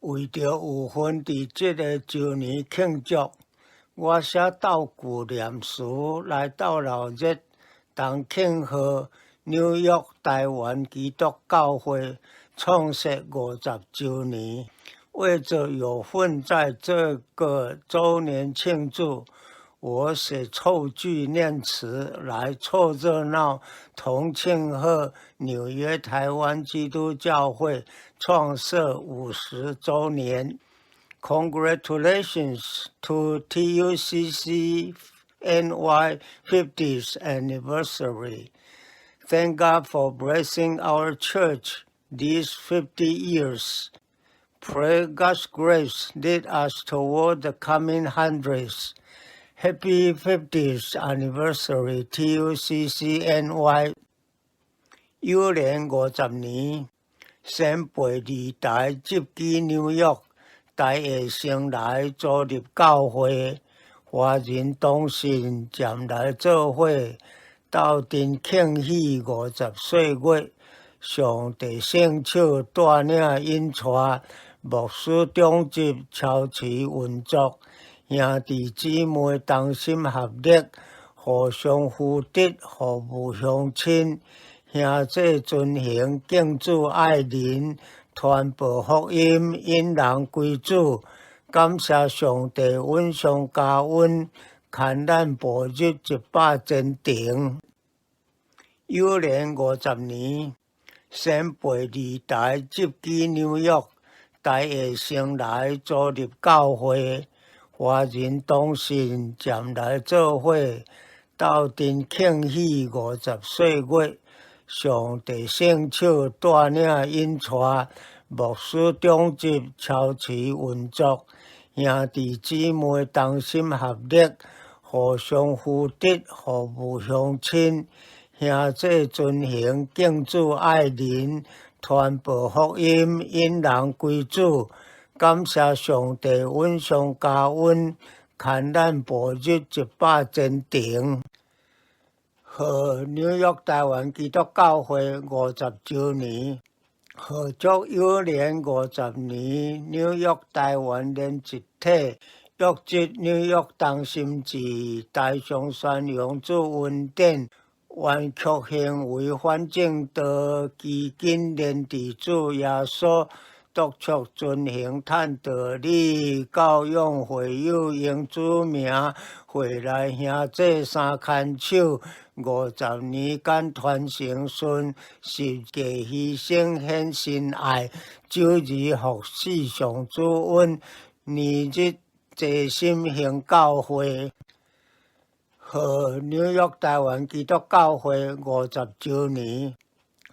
為著有份佇這个週年慶祝，我寫鬥句念詞來鬥鬧熱，同慶賀紐約臺灣基督教會創設五十週年。為著有份在這個週年慶祝，我寫湊句念詞來湊熱鬧，同慶賀紐約臺灣基督教會創設五十週年。Congratulations to TUCC NY 50th anniversary. Thank God for blessing our church these 50 years. Pray God's grace lead us toward the coming hundreds. Happy 50th anniversary, TUCCNY。友聯五十年，先輩二台接居紐約，台下先來組立教會，華人同信漸來做伙，鬥陣慶喜五十歲月，上帝聖手帶領引帶，牧師長執操持運作。兄弟姊妹同心合力，互相扶持，服務鄉親，兄弟遵行敬主愛人，傳播福音，引人歸主。感謝上帝恩上加恩，牽咱步入一百前程。友聯五十年，先輩二台接居紐約，台下先來組立教會。華人同信漸來做伙，鬥陣慶喜五十歲月，上帝聖手帶領引帶，牧師長執操持運作，兄弟姊妹同心合力，互相扶持，服務鄉親，兄弟遵行敬主愛人，傳播福音，引人歸主。感謝上帝恩上加恩，牽咱步入一百前程。賀紐約臺灣基督教會五十週年，賀祝友聯五十年，紐約臺灣連一體，約集紐約同心志，台上宣揚主恩典，彎曲行為反正道，基緊連佇主耶穌。督促遵行探道理，教養會友用主名，會內兄弟三牽手，五十年間傳承順，十架犧牲顯神愛，周日服侍上主恩，年日齊心興教會。賀紐約臺灣基督教會五十週年。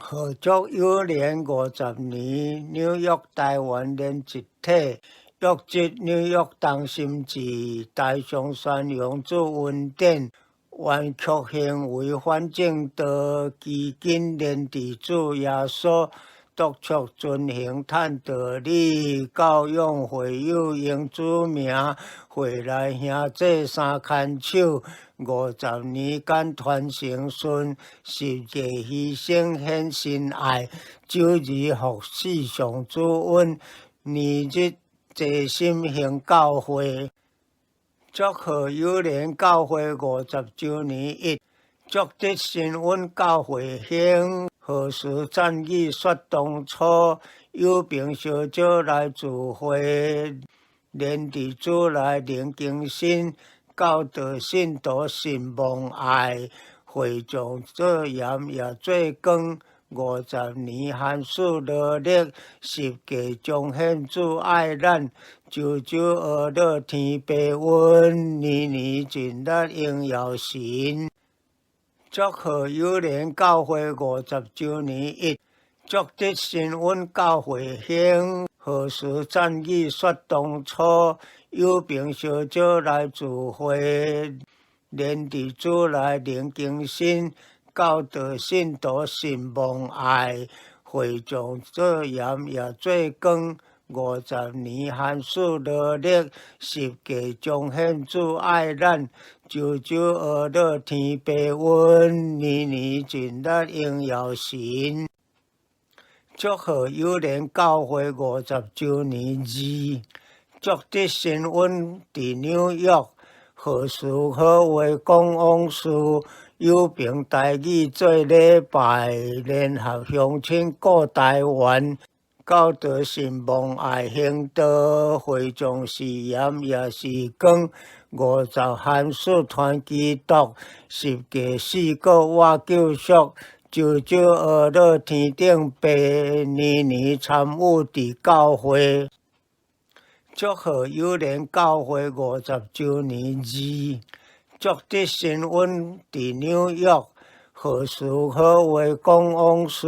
賀祝友聯五十年，紐約臺灣連一體，約集紐約同心志，台上宣揚主恩典，彎曲行為反正道，基緊連佇主耶穌，督促遵行探道理，教養會友用主名，會內兄弟三牽手。五十年間傳承順，十架犧牲顯神愛，周日服侍上主恩，年日齊心興教會。祝賀友聯教會五十週年一，祝得神恩教會興，何時讚語說當初，友朋相招來聚會，連佇主內靈更新。教導信徒信望愛，會眾做鹽也做光。五十年寒暑勞力，十架彰顯主愛咱，周周呵咾天父恩，年年盡力榮耀神。祝賀友聯教會五十週年一，祝得神恩教會興，何時讚語說當初。友朋相招來聚會，連佇主內靈更新，教導信徒信望愛，會眾做鹽也做光。五十年寒暑勞力，十架彰顯主愛咱，周周呵咾天父恩，年年盡力榮耀神。祝賀友聯教會50週年二，祝得神恩佇紐約，好事好話講往事，有憑台語做禮拜，聯合鄉親顧台灣，教導信望愛行道，會眾是鹽也是光，50韓暑傳基督，十架四個我救贖。周周學樂天頂爸，年年參與佇教會，祝賀友聯教會50週年二，祝得神恩佇紐約，好事好話講往事，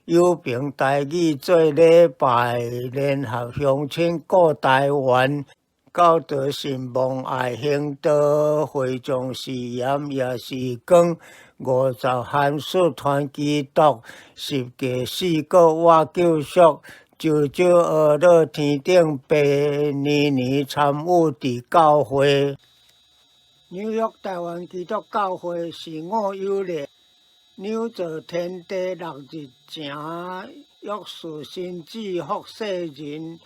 有憑台語做禮拜，聯合鄉親顧台灣，教導信望愛行道，會眾是鹽也是光。50韓暑傳基督，十架四個我救贖，周周學樂天頂爸，年年參與佇教會。紐約台灣基督教會是我友聯，紐造天地六日成，約束神子服世人，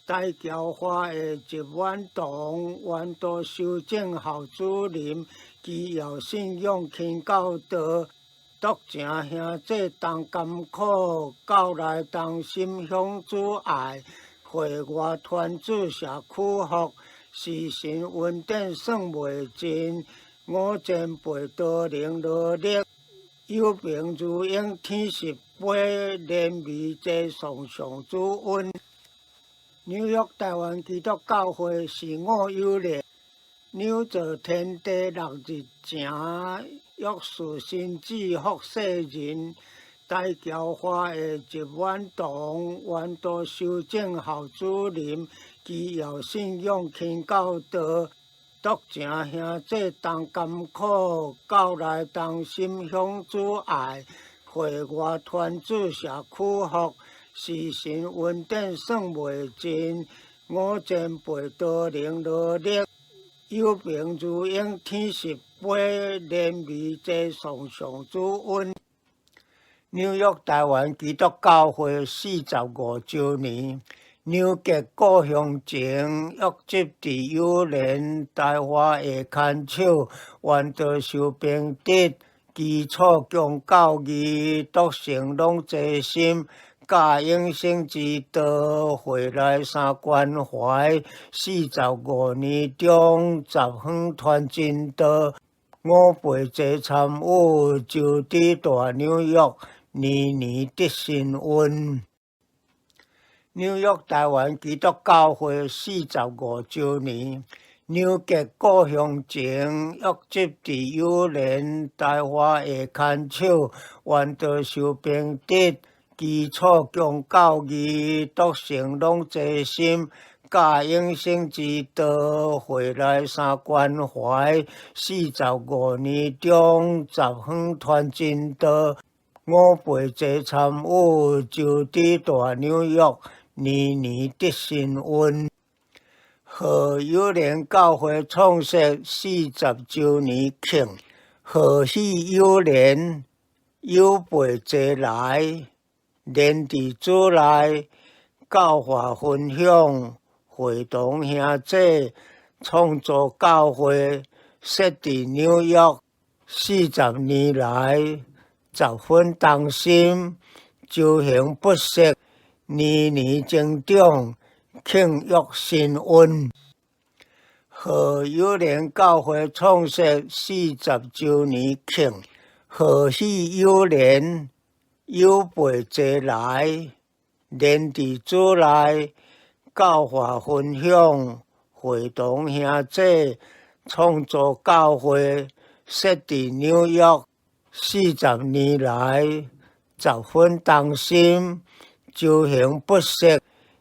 台僑華裔集滿堂，沿途修正孝主林。基要信仰輕教導，篤情兄弟同甘苦，教內同心向主愛，會外團主社區福，時神恩典算袂盡，五前輩多能努力，有憑如湧天十杯，連美濟送上主恩。紐約台灣基督教會是我友聯。紐造天地六日成，約束神子服世人，台僑華裔集滿堂，沿途修正孝主林，基要信仰輕教導，篤情兄弟同甘苦，教內同心向主愛，會外團主社區福，時神恩典算袂盡，五前輩多能努力。有憑如湧天十杯，連美濟送上主恩。紐約台灣基督教會45週年，紐結故鄉情，約集佇友聯台華裔牽手，沿途修平直，基礎強教義，篤誠攏齊心。教永生之道，會內三關懷，45年中，十方傳真道，五輩齊參與，就佇大紐約，年年得神恩。紐約台灣基督教會45週年，紐結故鄉情，約集佇友聯台華裔牽手，沿途修平直。基礎強教義，篤誠攏齊心，教永生之道，會內三關懷，45年中，十方傳真道，五輩齊參與，就佇大紐約，年年得神恩。賀友聯教會創設40週年慶，賀喜友聯，有輩齊來。連佇主內教化分享，會堂兄弟創造教會，設佇紐約40年來，十分同心，周行不息，年年增長，慶約神恩。賀友聯教會創設40週年慶，賀喜友聯。有輩齊來，連佇主內教化分享，會堂兄弟創造教會，設佇紐約40年來，十分同心，周行不息，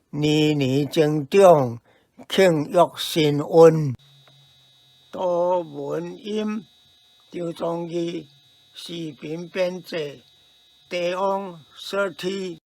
年年增長，慶約神恩。杜文音、張宗義，視頻編製。地王 30。